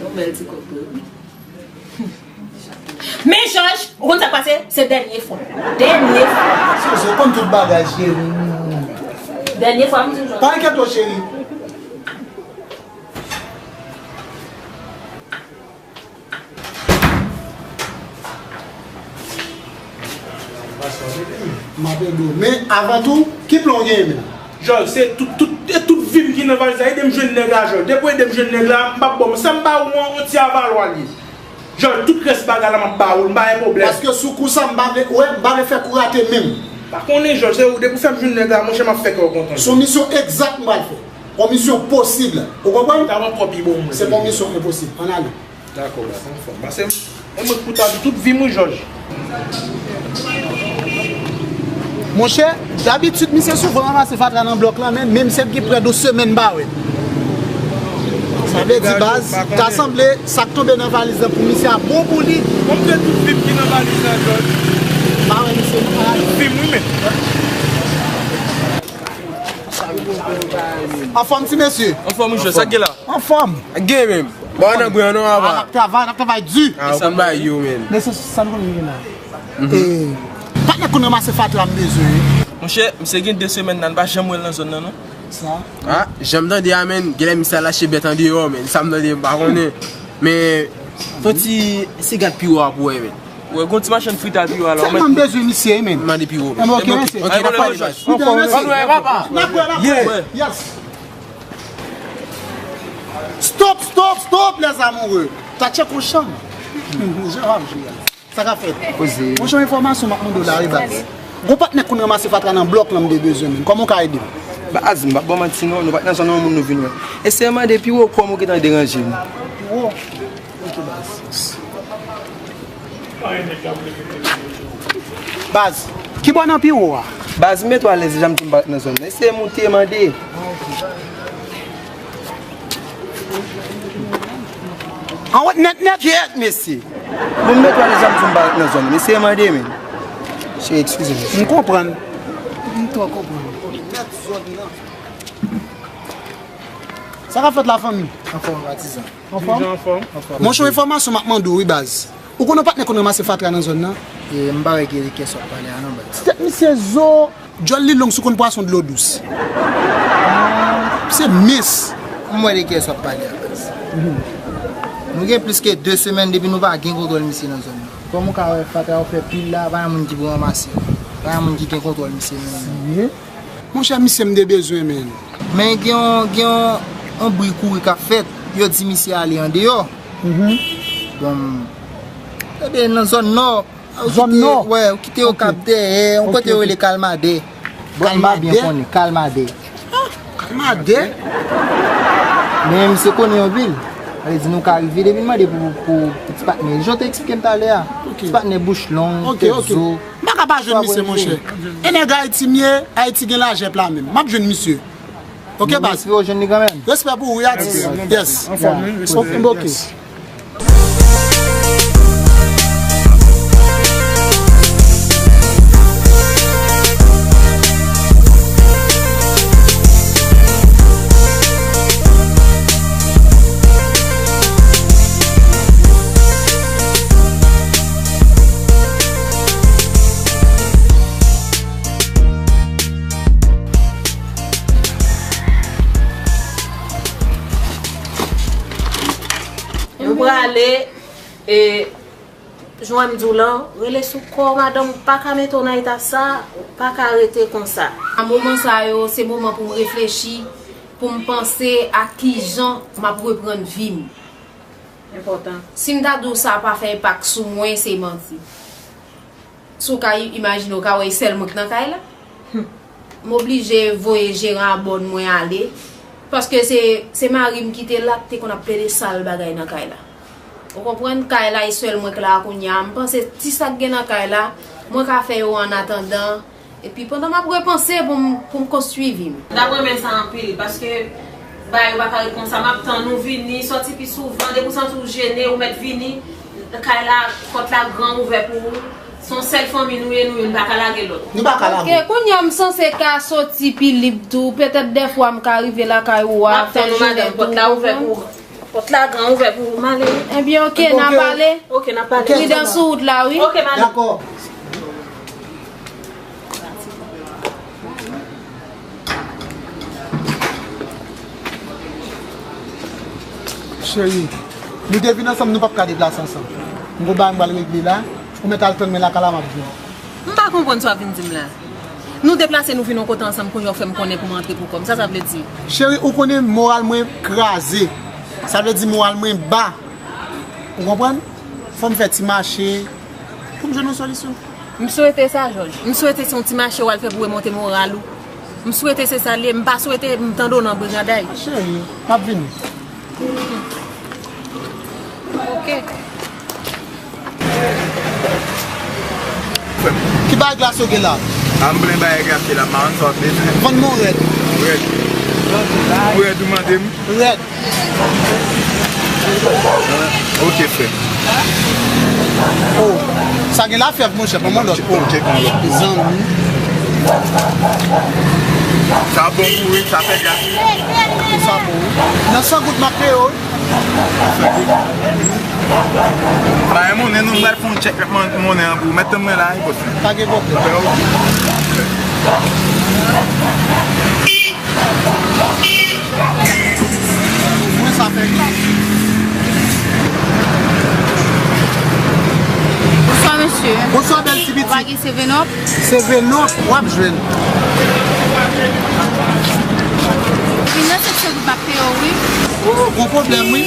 Yon bèl ti kòk tou. Men Jòj, ou konn sa k pase? Se dènye fwa. Dènye fwa. Soso, ou konn tout bagay, cheri. Dènye fwa, m di w Jòj. Pa enkyete w, cheri. M ap ede w. Men, avan tou, ki plan w genyen menm? Jòj, se tout, tout, e tout vi m ki nan valiz la. Ede m jwenn nèg la, Jòj. Depi w ede m jwenn nèg la, m p ap ba w. Sa m ba ou an, yon ti avalwa li ye. Jòj, tout rès bagay la, m ap ba ou l, m pa gen pwoblèm. Paske sou kou sa, m pa vle, wè, m pa vle fè kou rate menm. Pa konnen, Jòj, se ou, depi w fè m jwenn nèg la, monchè, m ap fè kè w kontan. Se yon misyon egzak m pral fè. Yon misyon posib. Ou konprann? Ta pran kòb pi bon mwen. Se pa yon misyon enposib. Ann ale. Dakò, baz, anfòm. Pase m, e mwen k pou ta di tout vi m, wi, Jòj. Monchè, dabitid, misye souvan ranmase fatra nan blòk lan, men, men misye gen prè de semèn m pa wè. Sa vle di, baz, ta sanble sa k tonbe nan valiz lan pou misye a bon pou li. Bon, m te tout vi m ki nan valiz lan, Jòj. M pa wè misye, non. Tout vi m, wi, men. Anfòm, ti mesye? Anfòm, wi, Jòj, sa k gen la? Anfòm. Gen menm. Bon, nan gwen an non, papa. N ap travay, n ap travay di. Ah, ou konn bagay yo, men. Men se sa nou konn gen la. Eh, patnè konn ranmase fatra m bezwen, wi. Monchè, misye gen de semèn la, n pa janm wè l nan zòn nan, non. Sa? Ah, jan m tande a, men, genlè misye al achte bèt andeyò, men. Sa m tande, m pa konnen. Men, fò ti, se gad pi wo a pou wè, men. Wè, gon ti machann fritay pi wo a la. Tèlman m bezwen misye, men. Mande pi wo. Enben, ok, mèsi. Ok, n ap pale, baz. N ap wè, papa. N ap wè, n ap wè. Yes. Stop, stop, stop, les amoureux. Tatche kouchan. Jan w ap jwe a. Sa k ap fèt? Poze. Monchè, yon enfòmasyon m ap mande w la, wi, baz. Gon patnè k konn ranmase fatra nan blòk lan m te bezwen, men. Kòman w ka ede m? Baz, m p ap ba w manti, non. Nou pa t nan zòn nan, moun nou vin wè. Eseye mande pi wo, kòm ou gentan deranje m. Pi wo? Ok, baz. Baz, ki bò nan pi wo a? Baz, m met w alèz, deja m di m pa ret nan zòn nan. Eseye moute, mande. An wot nèt nèt, yèt, mesye. Bon, m met w alèz, deja m di m pa ret nan zòn nan. Eseye mande, men. Cheri, eskize m. M konprann. M twò konprann. Sa k ap fèt la, fanmi? Anfòm, patizan. Anfòm? Anfòm. Monchè, enfòmasyon m ap mande w, wi, baz. Ou konn yon patnè konn ranmase fatra nan zòn nan? E, m pa wè ki de kiyès w ap pale a non, baz. Ti tèt misye zo, djòl li long sou konn pwason dlo dous. Se mens. M wè de kiyès w ap pale a, baz. Nou gen plis ke de semèn depi nou pa gen kontwòl misye nan zòn nan. Kòm ou ka wè, fatra yo fè pil la, pa gen moun ki pou ranmase. Pa gen moun ki gen kontwòl misye menm. Serye? Monchè, misye m te bezwen, men. Men gen yon, gen yon, yon bri kouri k ap fèt. Yo di misye ale andeyò. Bon, tande nan zòn nò. Zòn nò? Wè, ou kite Okap dèyè, yon kote yo rele Kalmadè. Bon, m pa byen konnen, Kalmadè. Kalmadè? Men misye konnen anpil. Sa vle di nou ka rive depi n mande pou, pou, pou ti patnè. Jan w te eksplike m talè a. Ti patnè bouch long, tèt zo. M pa ka pa jwenn misye, monchè. E nèg Ayiti m ye, Ayiti gen lajè pla menm. M ap jwenn misye. Ok, baz. M espere w jwenn li kanmenm. Respè pou ou, wi, atis. Yes. Anfòm, wi, respè. Ok. Nou prale, e, Jan m di w lan, rele sou kò w, madanm, ou pa ka mete w nan eta sa, ou pa ka rete konsa. A moman sa yo, se moman pou m reflechi, pou m panse a kijan m ap reprann vi m. Enpòtan. Si m ta di w sa pa fè enpak sou mwen, se manti. Si w ka i-, imajine, w ka wè e sèl mwen k nan kay la. M oblije voye jeran a bòn mwen ale, paske se, se mari m ki te la, ki te konn ap plede sal bagay nan kay la. Ou konprann? Kay la e sèl mwen k la a kounye a. M panse ti sa k gen nan kay la, mwen ka fè yo annatandan. Epi pandan m ap repanse pou m, pou m konstwi vi m. M t ap renmen sa anpil, paske bagay yo pa ka ret konsa. M ap tann ou vini, sòti pi souvan. Depi w santi w jene, ou mèt vini. Kay la, pòt la gran ouvè pou ou. Se yon sèl fanmi nou ye, nou youn pa ka lage lòt. Nou pa ka lage. Ok, kounye a m sanse ka soti pi lib tou. Petèt dèfwa m ka rive lakay ou a, fè jounen tou. M ap tann ou, madanm, pòt la ouvè pou ou. Pòt la gran ouvè pou ou, m ale wi. Ebyen, ok, n a pale. Ok, n a pale. Pridans sou wout la, wi. Ok, madanm. Dakò. Cheri, nou te vin ansanm, nou p ap ka deplase ansanm. M gon bagay m pral regle la, ou mèt al tann mwen lakay la, m ap vini. M pa konprann sa w ap vin di m la. Nou deplase, nou vin yon kote ansanm, kounye a w fè m konnen pou m antre pou kò m. Sa sa vle di? Cheri, ou konnen moral mwen kraze. Sa vle di moral mwen ba. Ou konprann? Fò m fè ti mache pou m jwenn yon solisyon. M swete sa, Jòj. M swete se yon ti mache w al fè pou remonte moral ou. M swete se sa l ye. M pa swete m tande w nan brigaday. Cheri, m ap vini. Ok. Ki bagay glas ou gen la? A, m plen bagay glas la, m pa konn sa w ap bezwen. Vann mwen rèd. Rèd. Ou rèd, ou mande m? Rèd. Ok, frè. Oh, sa gen lafyèv, monchè, ban mwen lòt. Ok, ban lòt. Zanmi. Sa bon pou ou, wi, sa fè gras. Sa bon, wi. Nan san goud m ap peye w, wi. Bay monnen, nou, m pral fè yon tchèk ak mon-, monnen an pou ou. Mèt tann mwen la, wi, bòs. Pa gen pwoblèm. Mwen sa fè glas. Bonswa, mesye. Bonswa, bèl ti pitit. Ou pa gen seven up? Seven up, w ap jwenn. Vin nan seksyon goud m ap peye w, wi. Oh, gon pwoblèm, wi.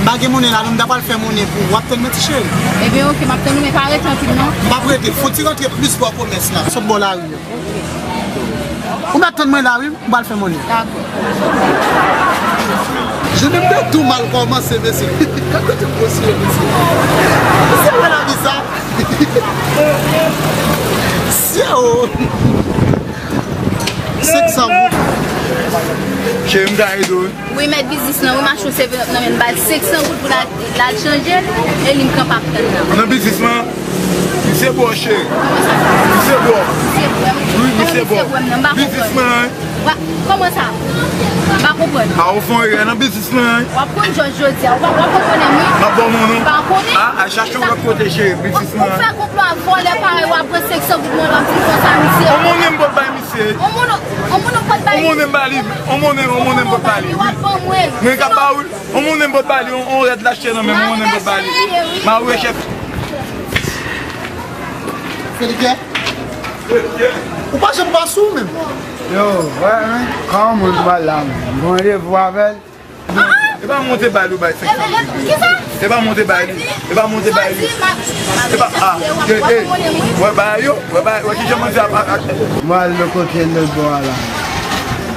M pa gen monnen la, non, m ta pral fè monnen pou ou. W ap tann mwen, ti cheri? Ebyen, ok, m ap tann ou, men pa rete anpil, non. M p ap rete. Fò ti rantre plis bò komès la. Sot bò lari a. Ou mèt tann mwen la, wi, m pral fè monnen. Dakò. Jounen m te tou mal kòmanse, mesye. Gad kote m posye, mesye. Mesye, wè lavi sa. Sye o. Senk san goud. Cheri, m ta ede w. Wi, mèt biznis lan, wi, m achte yon seven up nan men l, m ba l senk san goud pou l al, l al chanje l, e li m kanpe ap tann nan. Nan biznis lan, misye bò, cheri. Kòman sa? Misye bò. Misye bò. Wi, misye bò. Kòman misye bò m nan? M pa konprann. Biznis lan, wi. Wa-, kòman sa? M pa konprann. A, ou fè yon erè nan biznis lan, wi. W ap konn jòj jodi a. W ap, w ap konprann, wi. M ap ba w monnen. M pa konnen. A, a, chache yon lòt kote, cheri. Biznis lan. Ou fè konplo a vòlè parèy w ap pran senk san goud mwen, w ap di konsa, misye. On monnen m pot bay misye. On moun, on moun ou pot ba li. On monnen m ba li. On monnen, on monnen m pot ba li, wi. Mwen ka ba ou, on monnen m pot ba li, on, on rèd lachte nan men, on monnen m pot ba li. Ma wè chèf. Felipe? Ou pa janm pa sou menm. Yo, wè, men, kòman moun pa la, men? Bon, randevou avè l. E pa monte bay li ou bay senk san. Kisa? E pa monte bay li. E pa monte bay li. E pa, a, e, e. Wè bay yo, wè bay, wè kijan manzè ap, ap, ap. Mwen al lòt kote, lòt bò a la.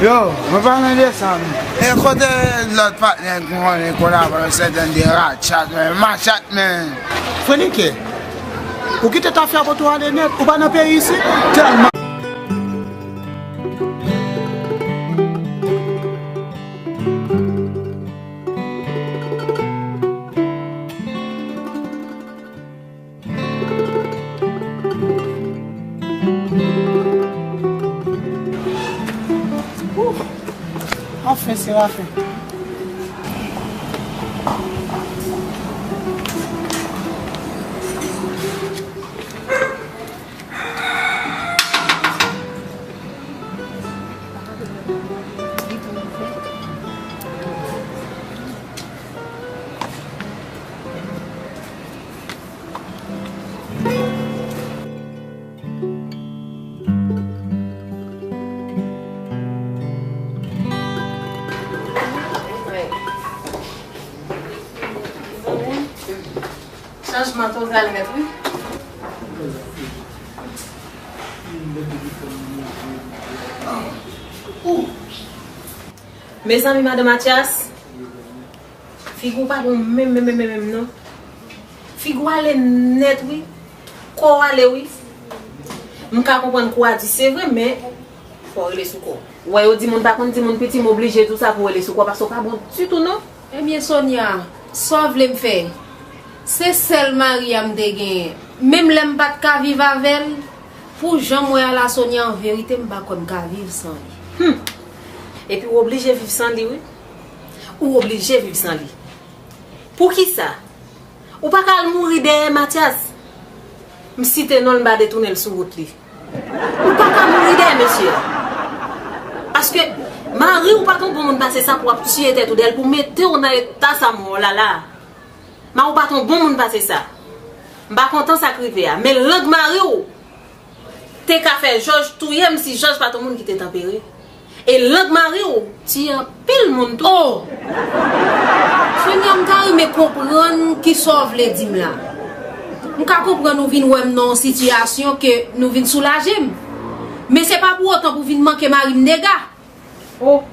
Yo, mwen pa nan desann. E kote lòt patnè k konnen kolabò sèten de ratchat, men machat, men. Frenike, ou kite tafya kote w ale nèt, ou pa nan peyi isit? Tèlman. Anfen, Serafen. Chanjman total nèt, wi. Mezanmi, madan Mathias, figi w pa bon menm, menm, menm, menm, menm, non. Figi w ale nèt, wi. Kò w ale, wi. M ka konprann kò w a di se vre, men fò w rele sou kò w. Ou wè, yo di moun pa konn di moun piti, m oblije di w sa pou w rele sou kò w, paske w pa bon ditou, non. Ebyen, Sonia, sa w vle m fè? Se sèl mari a m te genyen. Menm lè m pa t ka viv avè l, pou jan m wè a la, Sonia, an verite, m pa kwè m ka viv san li. Hum! Epi w oblije viv san li, wi. Ou oblije viv san li. Poukisa? Ou pa ka al mouri dèyè Mathias? M site non l, m pa detounen l sou wout li. Ou pa ka mouri dèyè mesye a. Paske mari w pa t yon bon moun pase sa pou w ap tiye tèt ou dèyè l, pou mete w nan eta sa mò w la la. Mari w pa t yon bon moun pase sa. M pa kontan sa k rive a. Men lang mari w te ka fè Jòj touye m si Jòj pa t yon moun ki te tanpere. E lang mari w tiye anpil moun tou. Oh! Sonia, m ta renmen konprann kisa w vle di m la. M ka konprann ou vin wè m nan yon sitiyasyon ke nou vin soulaje m. Men se pa pou otan pou vin manke mari m dega. Oh!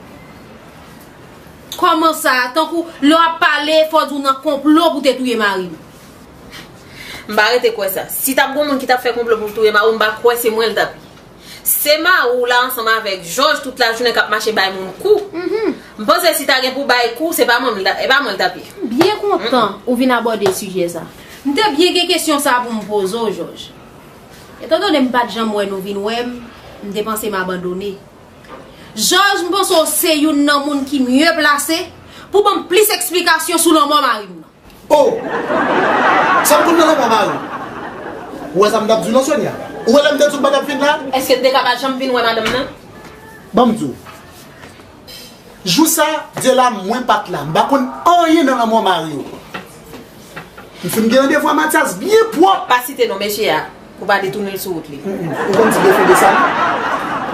Kòman sa? Tankou lè w ap pale, fò w di w nan konplo pou te touye mari m. M pa rete kwè sa. Si t ap gon moun ki t ap fè konplo pou touye mari w, m pa kwè se mwen l t ap ye. Se mari w la ansanm avèk Jòj tout lajounen k ap mache bay moun kou. Mhm. M panse si ta gen pou bay kou, se pa mwen, e pa mwen l t ap ye. M byen kontan ou vin abòde sijè sa. M te byen gen kesyon sa pou m poze w, Jòj. Etandone m pa t janm wè nou vin wè m, m te panse m abandone. Jòj, m panse w se youn nan moun ki mye plase pou ban m plis eksplikasyon sou lanmò mari m nan. Oh! Sa m konn nan lanmò mari w? Ou wè sa m t ap di w non, Sonia? Ou wè lè m te di w m pa t ap vin la? Èske n te ka pa janm vin wè madanm nan? Ban m di w. Jou sa, Dyela, mwen pa t la. M pa konn anyen nan lanmò mari w. M fin gen randevou a Matyas byen pwòp. Pa site non mesye a pou pa detounen l sou wout li. Mm, mm. Ou konn ti defo de sa, non?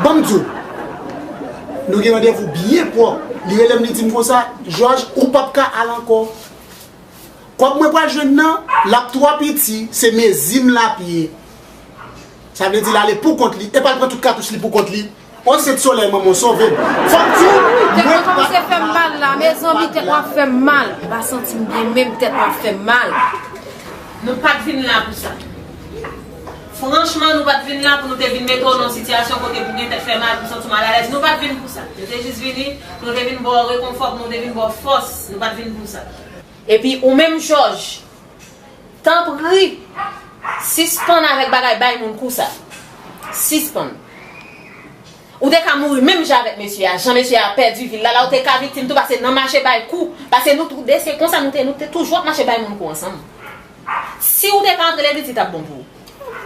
Ban m di w. Nou gen randevou byen pwòp. Li rele m, li di m konsa, Jòj, ou p ap ka al ankò. Kòb mwen pral jwenn nan, l ap twò piti, se mezi m l ap ye. Sa vle di l ale pou kont li, epa l pran tout katouch li pou kont li. O Sent Solèy, manman w sove m. Fò m di w, mwen pa... Tèt mwen kòmanse fè m mal la, mezanmi, tèt mwen ap fè m mal. M pa santi m byen menm, tèt mwen ap fè m mal. Nou pa t vin la pou sa. Franchman, nou pa t vin la pou nou te vin mete w nan yon sitiyasyon kote pou gen tèt fè mal, pou santi w malalèz. Nou pa t vin pou sa. Nou te jis vini, pou nou te vin ba w rekonfò, pou nou te vin ba w fòs. Nou pa t vin pou sa. Epi ou menm Jòj, tanpri, sispann avèk bagay bay moun kou sa. Sispann. Ou te ka mouri menm jan avèk mesye a, jan mesye a pèdi vi l la, la ou te ka viktim tou, paske nan mache bay kou, paske nou tou de se konsa nou te, nou te toujou ap mache bay moun kou ansanm. Si ou te ka antre legliz, li t ap bon pou ou.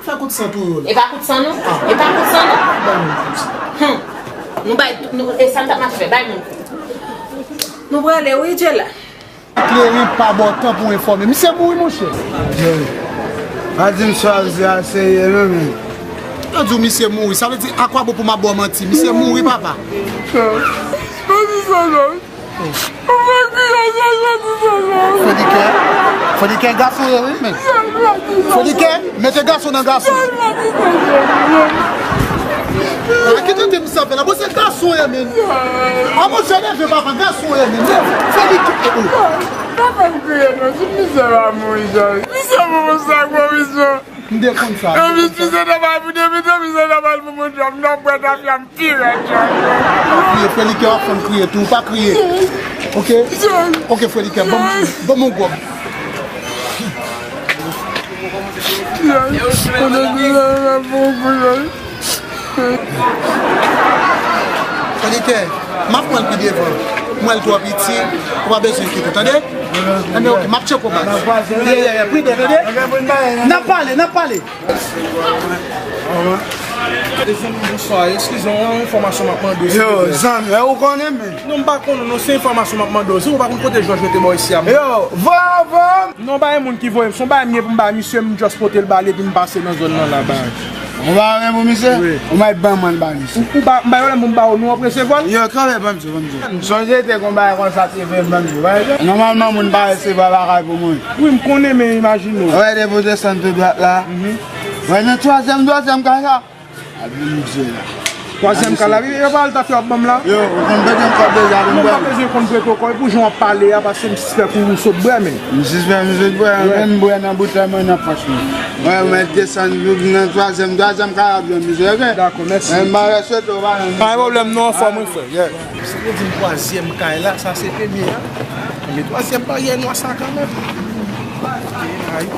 Fè kout san tou yo la. E pa kout san non. E pa kout san non. Bay moun kout san. Hum. Nou bay, nou, e sa n t ap mache fè, bay moun kout. Nou prale wi, Dyela. Kleren pa ba w tan pou enfòme. Misye mouri, monchè. Jerry, pa di m sa w di a serye non, men. Yo di w misye mouri, sa vle di akwabon pou m ap ba w manti? Misye mouri, papa. Mwen di sa non. Ou fè kriye, sa, sa, sa, sa. Felikè, Felikè gason ye wi, men. Felikè, mete gason nan gason. A, ki tande m sa fè la? Bon, se gason ye, men. A, bon, se leve, papa, gason ye, men. Felikè, oh, oh. Pa fè m kriye non, si misye pa mouri, Jòj. Misye pou konsa, gwo misye. M te konn sa. Epi si se ta pa pou depi, depi se ta pa pou moun jòb, m t ap bwè tafya m pi rèd jòb. Pa kriye, Felikè w ap fè m kriye tou, pa kriye. Oke? Oke, Felikè, ban m, ban m yon gòb. Felikè, m ap pran l pi devan. M wè l twò piti, ou pa bezwen enkyete, tande? Enben, oke, m ap tcheke w, baz. Ye, ye, ye, pride, tande? N ap pale, n ap pale. Zanmi, bonswa. Eskize m, yon enfòmasyon m ap mande w, silvouplè. Yo, zanmi, e ou konnen, men. Non, m pa konnen, non, se enfòmasyon m ap mande w. Si ou pa konn kote Jòj mete bò isi a, m... Yo, vwa, vwa. Non, pa gen moun ki voye m, se yon bagay m gen pou m bay misye, m just pote l ba li, epi m pase nan zòn nan la, bay. Ou pa gen pou misye? Wi. Ou mèt ban mwen ba misye. Ou, ou ba, m ba yo lè moun ba yo, nou ap resevwa l? Yo, kanpe, ban m di, ban m di. M sonje te gon bagay konsa te vin ban m di. Nòmalman, moun pa resevwa bagay pou moun. Wi, m konnen, men imajine w. Wè, depi w desann tou dwat la. Wè, nan twazyèm, twazyèm kay la. Ap vin mizè la. Twazyèm kay la, wi, yo pa al ta fè w ap ban m la. Yo, ou konn bezwen kòb deja, non, m pa bezwen konn prete w kòb, e pou jan w ap pale a, paske m sispèk ou sot bwè, men. M sispèk m sot bwè, menm bwè nan boutèy mwen nan pòch mwen. Mwen, mwen desann nan twazyèm, twazyèm kay ap jwenn mizè, oke? Dakò, mèsi. Men m pa reswete w pa nan. Pa gen pwoblèm, non, anfòm, wi, frè. Yeah. Si nou di m twazyèm kay la, sa se premye a. Men twazyèm baryè nwa sa kanmenm. Ay.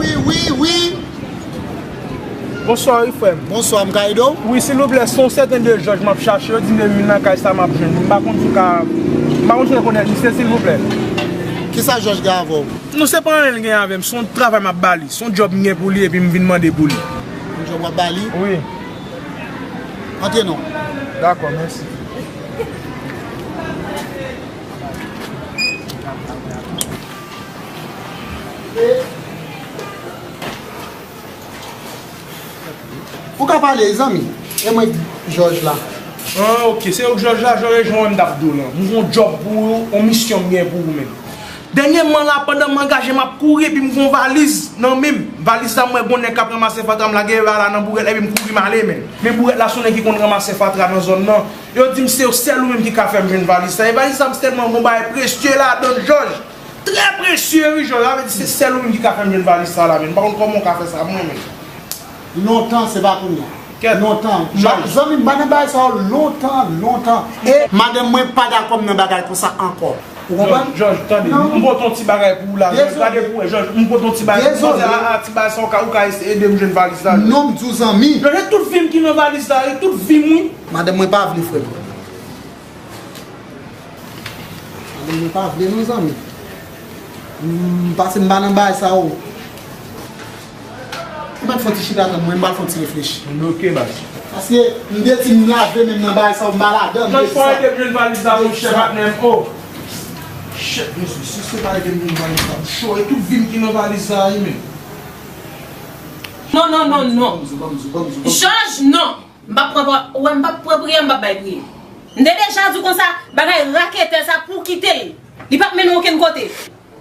Wi, wi, wi, wi. Bonswa, wi, frè m. Bonswa, m ka ede w? Wi, silvouplè, se yon sèten de Jòj m ap chache. Yo di m depi m vin nan kay sa, m ap jwenn li. M pa konn si w ka, m pa konn si w rekonèt misye, silvouplè. Kisa Jòj gen avè w? Non, se pa anyen l gen avè m. Se yon travay m ap ba li. Se yon djòb m gen pou li, epi m vin mande pou li. Yon djòb w ap ba li? Wi. Antre non. Dakò, mèsi. Ou ka pale, zanmi. E mwen, Jòj la. Ah, ok. Se ou k Jòj la, Jòj, jan m t ap di w lan. M gon djòb pou ou, yon misyon m gen pou ou menm. Dènyèman la, pandan m angaje, m ap kouri, epi m gon valiz nan men m. Valiz la, m wè gon nèg k ap ranmase fatra, m lage va la nan bourèt la, epi m kouri m ale, men. Men bourèt la, se yon nèg ki konn ranmase fatra nan zòn nan. Yo di m se sèl ou menm ki ka fè m jwenn valiz sa. E valiz sa, m tèlman gon bagay presye ladan l, Jòj. Trè presye, wi, Jòj. Sa vle di se sèl ou menm ki ka fè m jwenn valiz sa la, men. M pa konn kòman w ka fè sa, mwen menm. Lontan, se pa kounye a. Kèt. Lontan. Jòj. Zanmi m, m pa nan bagay sa yo lontan, lontan. E madanm mwen pa dakò m nan bagay konsa ankò. Ou konprann? Jòj, Jòj, tande. Non. M pote yon ti bagay pou ou la, Jòj. Dezole. Gade pou wè, Jòj. M pote yon ti bagay. Dezole. Mwen panse a, a ti bagay sa, ou ka, ou ka ese ede m jwenn valiz la, Jòj. Non, m di w, zanmi. Jòj, e tout vi m ki nan valiz la, e tout vi m, wi. Madanm mwen pa vle, frè m. Madanm mwen pa vle, non, zanmi. M, pase m pa nan bagay sa yo. Ou mèt fè yon ti chita tann mwen, m pral fè yon ti reflechi. Ok, baz. Paske m te di m lave men m nan bagay sa yo, m pa ladan, m te di sa. Jòj, fò ede m jwenn valiz la, monchè, patnè m, o. Shit, mesye, si se pa ede m jwenn valiz la, m cho, e tout vi m ki nan valiz la, wi, men. Non, non, non, non. Jòj, non. M p ap pran, ou wè, m p ap pran priyè, m p ap bay priyè. M te deja di w konsa, bagay raketè sa pou w kite l. Li p ap mennen w okenn kote.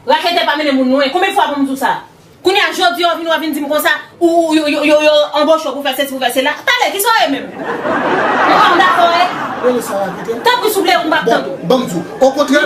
Raketè pa mennen moun lwen. Konbyen fwa pou m di w sa? Kounye a, jodi a, w vin, w a vin di m konsa, ou, ou, yo, yo, yo, yo anboche w pou fè sesi, pou fè sela. Talè, kisa w ye menm? Ou pa dakò, e? Rele sa raketè. Tanpri, souple, ou m p ap tande w. Bon, ban m di w. Okontrè,